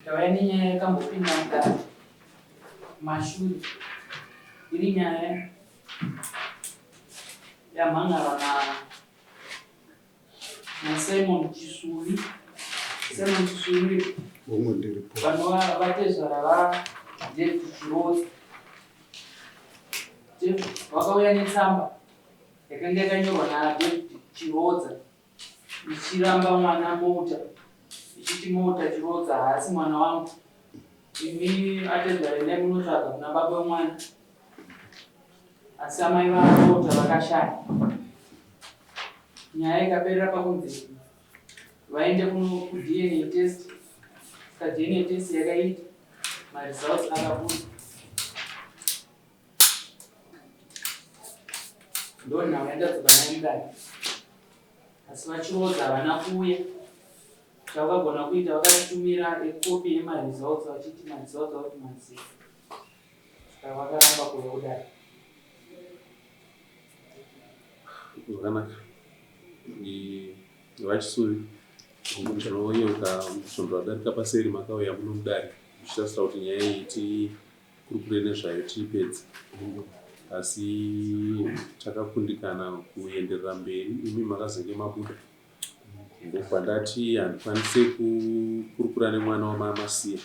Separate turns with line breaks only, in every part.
Tauya nenyaya yakambopinda mudare mashure iri nyaya yamhan'arwa na naSimon Chisuvi. Simon Chisuvi vanova vatezvara vaDavid Chirozi. Vakauya netsamba yakanga yakanyorwa naDavid Chirodza ichiramba mwana mota ichiti mota Chirodza haasi mwana wangu, imi atezvara endai munotsvaga kuna baba wemwana. Asi amai vamota vakashaya. Nyaya ikaperera pakunzi vaende kuDNA test. Saka DNA test yakaita maresults akabuda. Ndonhau yandadzoka nayo mudare. Asi vachirodza havana kuuya. Chavakagona kuita vakatitumira ekopi yemaresults vachiti maresults akuti maziva. Saka vakaramba kuuya kudare.
Zvakanaka. VaChisuvi, ndinoyeuka svondo radarika paseri makauya muno mudare muchitarisira kuti nyaya iyi tikurukure nezvayo tiipedze. Asi takakundikana kuenderera mberi imi makazenge mabuda. Ndobva ndati handikwanise kukurukura nemwana wamamasiya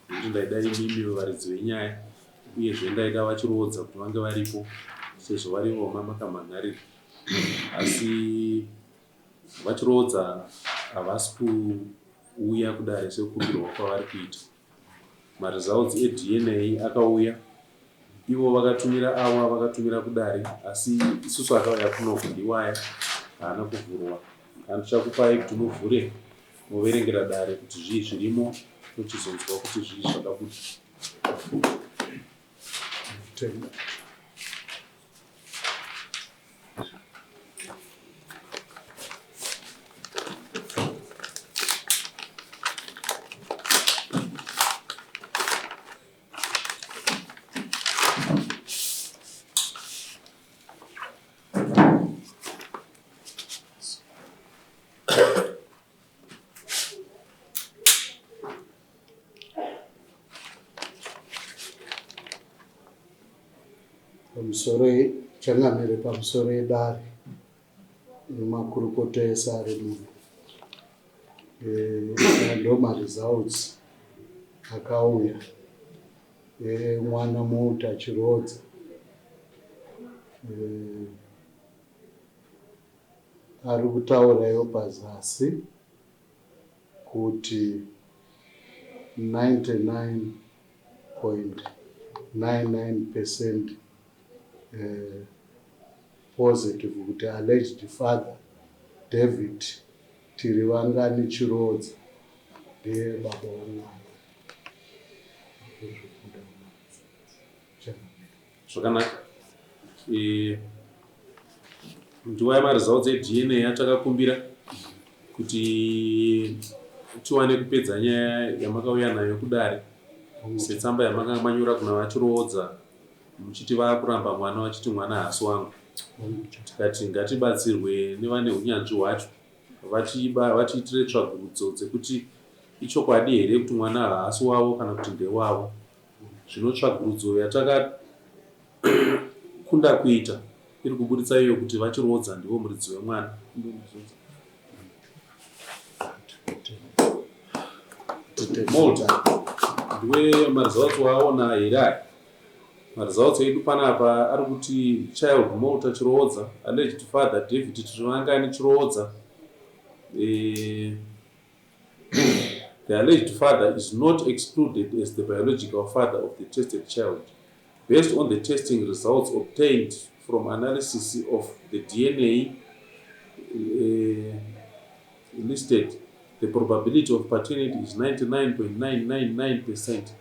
nekuti ndaida imimi varidzi venyaya uyezve ndaida vachiroodza kuti vange varipo sezvo varivo vamakamhan'arira. Asi vachiroodza havasi kuuya kudare sekukumbirwa kwavari kuita. Maresults eDNA akauya ivo vakatumira avo avakatumira kudare asi isusu akauya kunoku ndiwaya haana kuvhurwa. Handichakupai kuti muvhure moverengera dare kuti zvii zvirimo tochizonzwa kuti zvii zvakabuda.
Tenda. Pamusoro changamire pamusoro edare nemakurukota ese ari muno. Eh, ndo maresults akauya emwana mota chirodza. Eh, ari kutaura iwo pazasi kuti 99.99 percent eh, positive kuti alleged father David Tirivangani Chirodza ndiye baba womwana. Ndozvokuda
Zvakanaka. E, ndiwaya maresults eDNA yatakakumbira kuti tiwane kupedza nyaya yamakauya nayo kudare setsamba yamakanga manyora kuna vachiroodza muchiti vakuramba mwana vachiti mwana haasi wangu. Tikati ngatibatsirwe nevane hunyanzvi hwacho vatiitire tsvagurudzo dzekuti ichokwadi here kuti mwana haasi wavo kana kuti ndewavo. Zvino tsvagurudzo yatakakunda kuita iri kuburitsa iyo kuti VaChiroodza ndivo muridzi wemwana. Malta, ndiwe maresults waaona here aya? Maresults edu panapa ari kuti child Malta Chiroodza, alleged father David Tirivangani Chiroodza. Eh, The alleged father is not excluded as the biological father of the tested child. Based on the testing results obtained from analysis of the DNA uh, listed, the probability of paternity is 99.999%.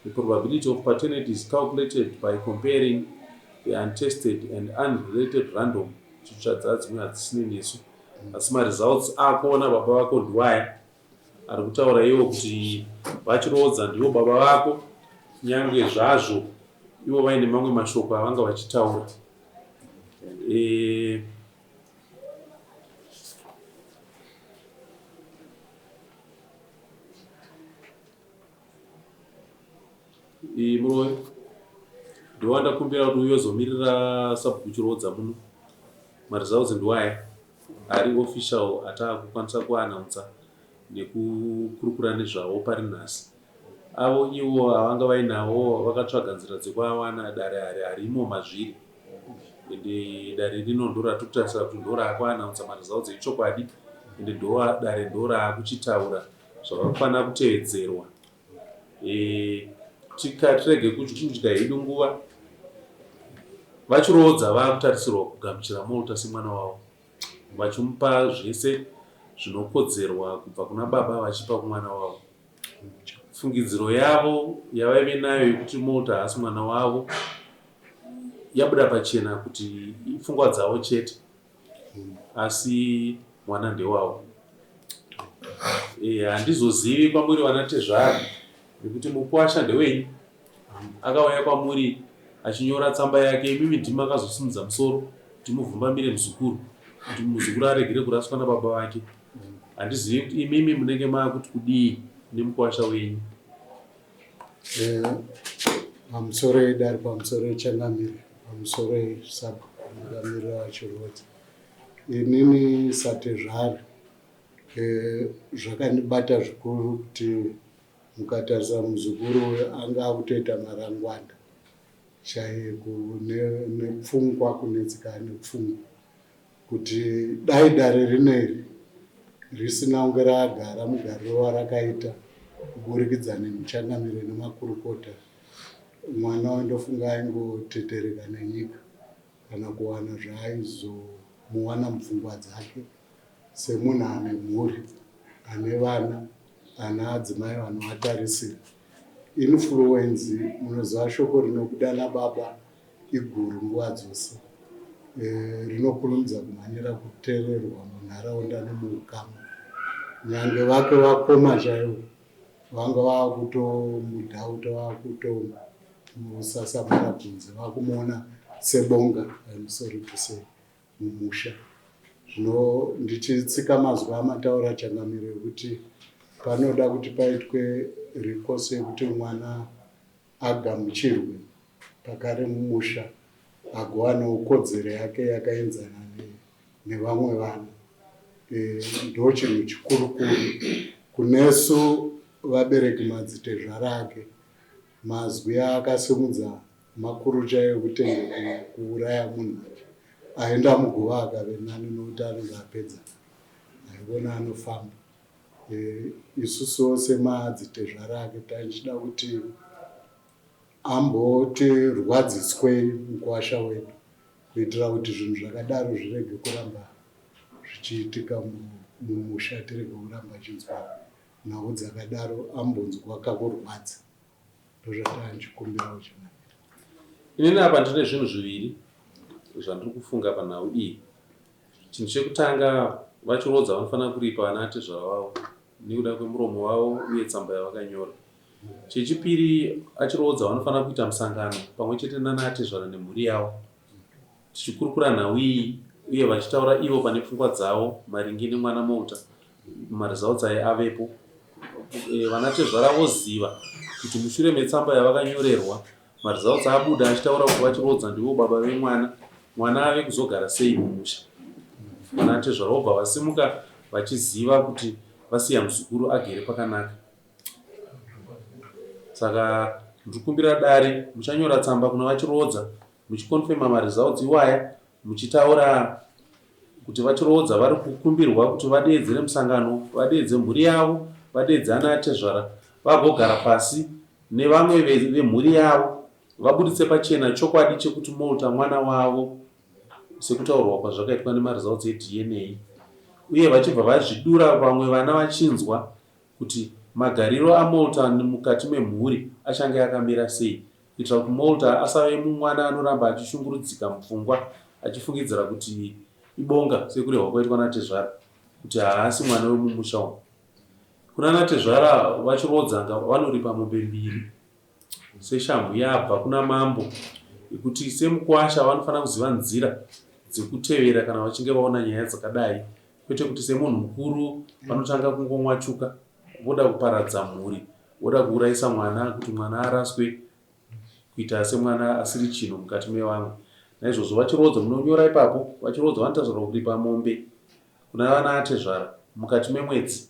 The probability of paternity is calculated by comparing the untested and unrelated random chitsva dzimwe hadzisine nesu asi maresults akuona baba vako ndiwaya ari kutaura iwo kuti vachiroodza ndivo baba vako nyange zvazvo ivo vaine mamwe mashoko avanga vachitaura e, Muroyi ndowandakumbira kuti uyozomirira sabhuku Chiroodza muno. Maresults ndiwaya ari official ataakukwanisa kuanaunsa nekukurukura nezvawo pari nhasi. Avo ivo avanga vainawo vakatsvaga nzira dzekuawana dare hari harimo mazviri. Ende dare rino ndoratiri kutarisira kuti ndoraakuanaunsa maresults echokwadi ende dare ndoraakuchitaura zvavakufanira kutevedzerwa. E, tirege kudya hedu nguva. Vachiroodza vakutarisirwa kugamuchira Molta semwana wavo vachimupa zvese zvinokodzerwa kubva kuna baba vachipa kumwana wavo. Fungidziro yavo yavaive nayo yekuti Molta haasi mwana wavo yabuda pachena kuti ipfungwa dzavo chete, asi mwana ndewavo. Handizozivi kwamuri vana tezvara nekuti mukwasha ndewenyu akauya kwamuri achinyora tsamba yake, imimi ndimi makazosimudza musoro kuti muvhumbamire muzukuru kuti muzukuru aregere kuraswa nababa vake. Handizivi kuti imimi munenge maakuti kudii nemukwasha wenyu.
Pamusoro edare, pamusoro echangamire, pamusoro esabhuku mutungamiriri waChirodza, inini satezvara zvakandibata zvikuru kuti mukatarisa muzukuru uyu anga akutoita marangwanda chaiye nepfungwa, kunetsekana nepfungwa kuti dai dare rineri risina kunge ragara mugariro warakaita kuburikidza nemuchangamire nemakurukota, mwana uyu ndofunga aingotetereka nenyika kana kuwana zvaaizomuwana mupfungwa dzake semunhu ane mhuri, ane vana, ane adzimai vanovatarisira. Influence, munoziva shoko rinobuda nababa iguru nguva dzose, rinokurumidza kumhanyira kuteererwa munharaunda nemuukama. Nyange vake vakoma chaivo vanga vakutomudhauta, vakutomusasamara kunze, vakumuona sebonga, I'm sorry to say, mumusha. Zvino ndichitsika mazwi amataura changamire ekuti panoda kuti paitwe recourse yekuti mwana agamuchirwe pakare mumusha, agowanawo kodzero yake yakaenzana nevamwe vana. Ndo chinhu chikurukuru kunesu vabereki madzitezvara ake. Mazwi aakasimudza makuru chaiyo kutenge kuuraya munhu aenda muguva akave nani nokuti anenge apedza aivona anofamba. Isusuwo semadzitezvara ake taichida kuti ambotirwadziswei mukuwasha wedu kuitira kuti zvinhu zvakadaro zvirege kuramba zvichiitika mumusha, tirege kuramba chinzwa nhau dzakadaro, ambonzwa kakurwadza. Ndozvatanchikumbirawo changamire.
Inini apa ndine zvinhu zviviri zvandiri kufunga panhau iyi. Chinhu chekutanga, vachiroodza vanofanira kuripa vana atezvara vavo nekuda kwemuromo wavo uye tsamba yavakanyora. Chechipiri, achiroodza vanofanira kuita musangano pamwe chete nana atezvara nemhuri yavo tichikurukura nhau iyi uye vachitaura ivo pane pfungwa dzavo maringe nemwana Mouta maresults aye avepo. Vana tezvara voziva kuti mushure metsamba yavakanyorerwa maresults abuda achitaura kuti vachiroodza ndivo baba vemwana, mwana ave kuzogara sei mumusha. Vana tezvara vobva vasimuka vachiziva kuti vasiya muzukuru agere pakanaka. Saka ndiri kukumbira dare muchanyora tsamba kuna vachiroodza muchikonfema maresults iwaya, muchitaura kuti vachiroodza vari kukumbirwa kuti vadeedzere musangano, vadeedze mhuri yavo, vadeedze ana atezvara, vagogara pasi nevamwe vemhuri yavo, vabuditse pachena chokwadi chekuti Molta mwana wavo sekutaurwa kwazvakaitwa nemaresults eDNA, uye vachibva vazvidura vamwe vana vachinzwa kuti magariro aMolta mukati memhuri achange akamira sei, kuitira kuti Molta asave mumwana anoramba achishungurudzika mupfungwa achifungidzira kuti ibonga sekurehwa kwaitwa natezvara kuti haasi mwana wemumusha umu. Kuna natezvara vachirodzanga vanoripa mombe mbiri seshamhu yabva kuna mambo yekuti semukwasha vanofanira kuziva nzira dzekutevera kana vachinge vaona nyaya dzakadai, kwete kuti semunhu mukuru vanotanga kungomwachuka voda kuparadza mhuri, voda kuurayisa mwana kuti mwana araswe. kuita semwana asiri chinhu mukati mevamwe. Naizvozvo VaChiroodza munonyora ipapo, VaChiroodza vanotarisirwa kuripa mombe kuna vana atezvara mukati memwedzi.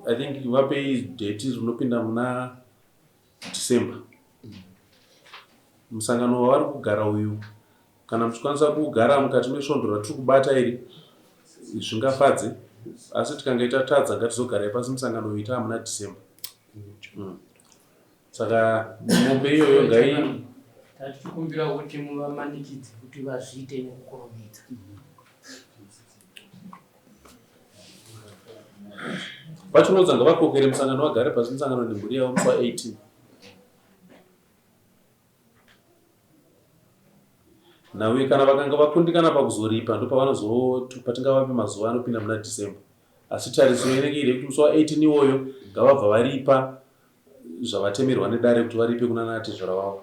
I think vapei date rinopinda muna December. Musangano wavari kugara uyu kana muchikwanisa kugara mukati mesvondo ratiri kubata iri zvingafadze asi tikange tatadza ngatizogarai pasi musangano uyu taa muna December. Mm. Saka mombe iyoyo ngai
tachikumbira kuti muvamanikidze kuti vazviite nekukurumidza.
VaChinodza ngavakokere musangano vagare pasi musangano nemhuri yavo musi wa 18. Nhau kana vakanga vakundikana pakuzoripa ndopavanozo patingavape mazuva anopinda muna December. Asi tarisiro inenge iri yekuti musi wa 18 iwoyo ngavabva varipa zvavatemerwa nedare kuti varipe kuna natezvara vavo.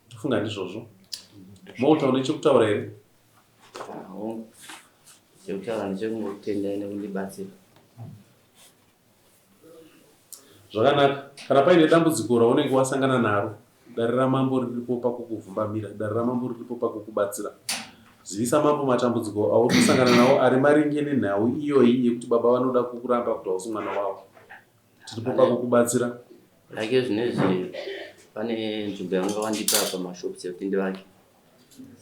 Tofunga ndizvozvo. Mota une chekutaura here?
Hongu. Chekutaura ndechekungokutendai nekundibatsira.
Zvakanaka. Kana paine dambudziko raunenge wasangana naro, dare ramambo riripo pakukuvhumbamira, dare ramambo riripo pakukubatsira. Zivisa mambo matambudziko auri kusangana nawo ari maringe nenhau iyoyi yekuti baba vanoda kukuramba kuti hausi mwana wavo. Tiripo pakukubatsira.
Like zvinezvi pane nzvimbo yavanga vandipa pamashops ekuti ndivake.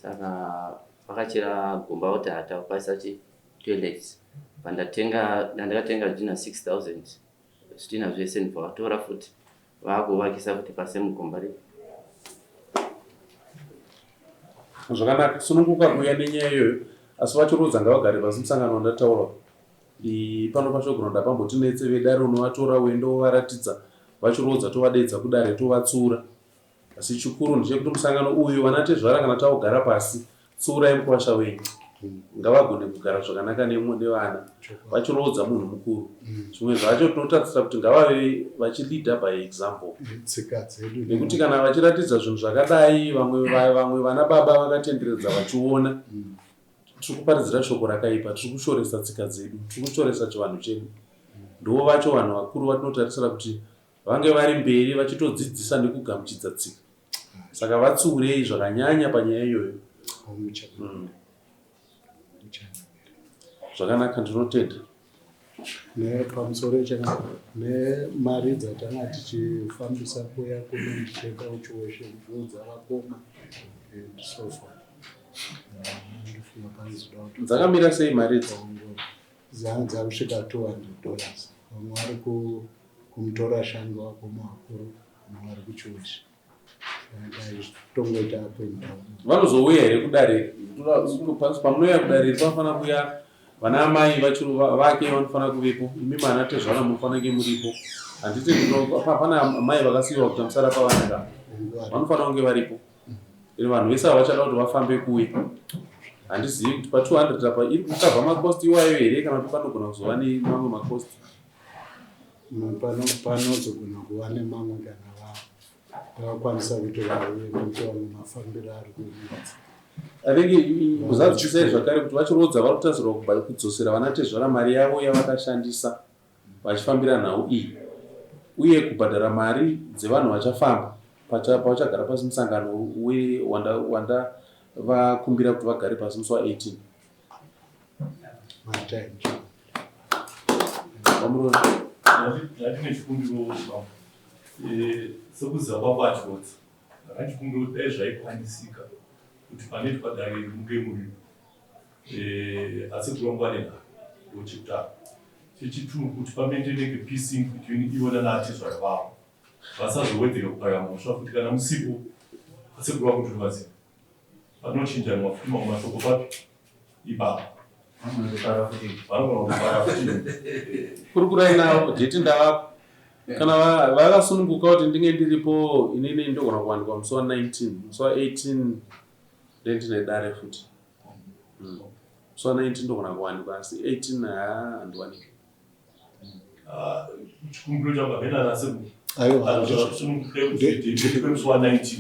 Saka vakachera gomba voti hata paisa chi toilet. Pandatenga ndandakatenga zvidhina 6000 zvidhina zvese ndibva vatora futi vakuvakisa futi pasi mugomba riri.
Zvakanaka, sununguka kuuya nenyaya iyoyo asi vachiroodza ngavagare pasi musangano wandataura. Pano paShowground hapambotinetse vedare unovatora uende wovaratidza vachiroodza tovadeedza kudare tovatsiura. Asi chikuru ndechekuti musangano uyu vanatezvara kana taugara pasi tsiurai mukuwasha wenyu. Ngavagone kugara zvakanaka nevana vachiroodza munhu mukuru. Zvimwe zvacho tinotarisira kuti ngavave vachileader by example.
Tsika dzedu.
Nekuti kana vachiratidza zvinhu zvakadai vamwe vamwe vana baba vakatenderedza vachiona Tiri kuparidzira shoko rakaipa, tiri kushoresa tsika dzedu, tiri kushoresa chivanhu chedu. Ndivo vacho vanhu vakuru vatinotarisira kuti vange vari mberi vachitodzidzisa nekugamuchidza tsika. Saka vatsiurei zvakanyanya panyaya iyoyo. Zvakanaka, ndinotenda.
Nepamusoro nemari dzatanga tichifambisa kuya kuno ndichienda kuchiweshe ndichiudza vakoma and so forth. Ndofunga panozoda
kuti Dzakamira sei mari idzi?
Dzanga dzakusvika 200 dollars. Vamwe vari kumutora shange vakoma vakuru, vamwe vari kuchiweshe.
Vanozouya here kudare? Pamunouya kudare panofanira kuuya vana amai vake vanofanira kuvepo, imi mana tezvara munofanira kunge muripo. Handiti pana amai vakasiyiwa kuti musara pavana ka vanofanira kunge varipo. Ende vanhu vese ava vachada kuti vafambe kuuya. Handizivi kuti pa 200 apa iri kukavha makosti iwayo here kana kuti panogona kuzova nemamwe makosti.
Panozogona kuva nemamwe kana vakwanisa kuti vauye nekuti vamwe mafambiro ari kunetsa.
I think kuzadzisai zvakare kuti vachiroodza vari kutarisirwa kudzosera vana tezvara mari yavo yavakashandisa vachifambira nhau iyi uye kubhadhara mari dzevanhu vachafamba pavachagara pasi musangano wanda vakumbira kuti vagare pasi musi wa 18.
Ndine chikumbiro bambo. Eh, sekuziva kwako achirodza ndakachikumbira kuti dai zvaikwanisika kuti panoitwa dare iri munge muripo eh, asi kurongwa nenharo ndochekutanga chechitwo kuti pamaintaineke peace in between ivo nanaatezvara vavo vasazowedzera kupara mhosva futi kana musipo asekuru vako tinovaziva Panochinjanwa futi mamwe mashoko papi ipapo.
Vanogona futi.
Vanogona kupara futi.
Kurukurai navo dheti ndavapa. Kana vakasununguka kuti ndinge ndiripo inini ndogona kuwanikwa musi wa 19, musi wa 18 ndendine dare futi. Mm. Musi wa 19 ndogona kuwanikwa asi 18 haa handiwaniki.
Ah, chikumbiro changu hamena nasekuru.
Aiwa,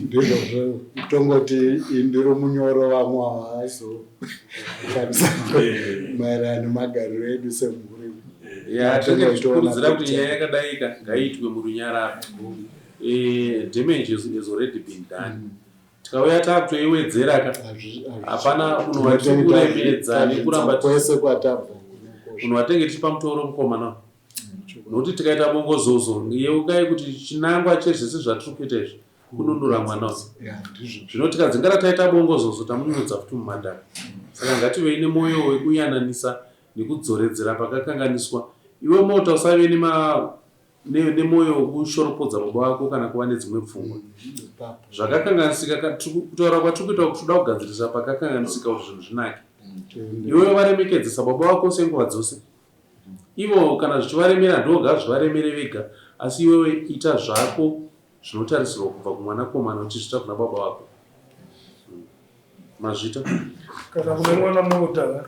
ndizvozvo tongoti indiro munyoro vamwe havazoshandisa maererano nemagariro edu semhuri.
Ya, tinenge tichikurudzira kuti nyaya yakadaika ngaiitwe murunyararo. Damage has already been done. Tikauya takutoiwedzera ka, hapana munhu watiri kuremedza nekuramba
kwese kwatabva.
Munhu watenge tichipa mutoro mukomana, nokuti tikaita bongozozo, yeukai kuti chinangwa chezvese zvatiri kuita izvi kununura mwana uyu. Zvino tikadzingara taita bongozozo, tamunyudza futi mumadhaka. Saka ngativei nemwoyo wekuyananisa nekudzoredzera pakakanganiswa. Iwe mota, usave nemwoyo wekushoropodza baba vako kana kuva nedzimwe pfungwa. Zvakakanganisika, kutaura kwatiri kuita kuti toda kugadzirisa pakakanganisika kuti zvinhu zvinake. Iwewe varemekedzesa baba vako senguva dzose. Ivo kana zvichivaremera, ndoga zvivaremere vega, asi iwewe ita zvako zvinotarisirwa kubva kumwanakomana uchizviita kuna baba vako. Mazvita.
Kana kune mwana mota,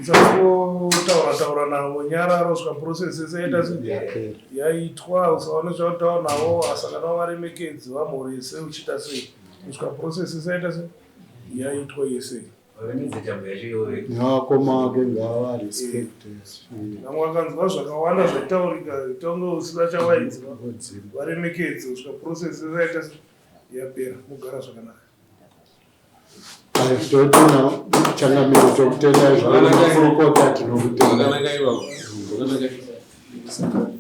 usangotaura taura navo, nyararo svika process yese yaita se yaitwa. Usaone zvautaura navo, asangana varemekedzi, vamhorese, uchiita sei kusvika process yese yaita se yaitwa yese.
Nevakoma vake ngavavarespect.
Vamwe vakanzwa zvakawanda zvaitaurika, tonge usina chawainzwa, varemekedze kusvika process yese yaita se yapera, mugara zvakanaka.
Totenda changamire, tokutendai zvakanaka, tinokutenda.
Zvakanaka ivavo, zvakanaka.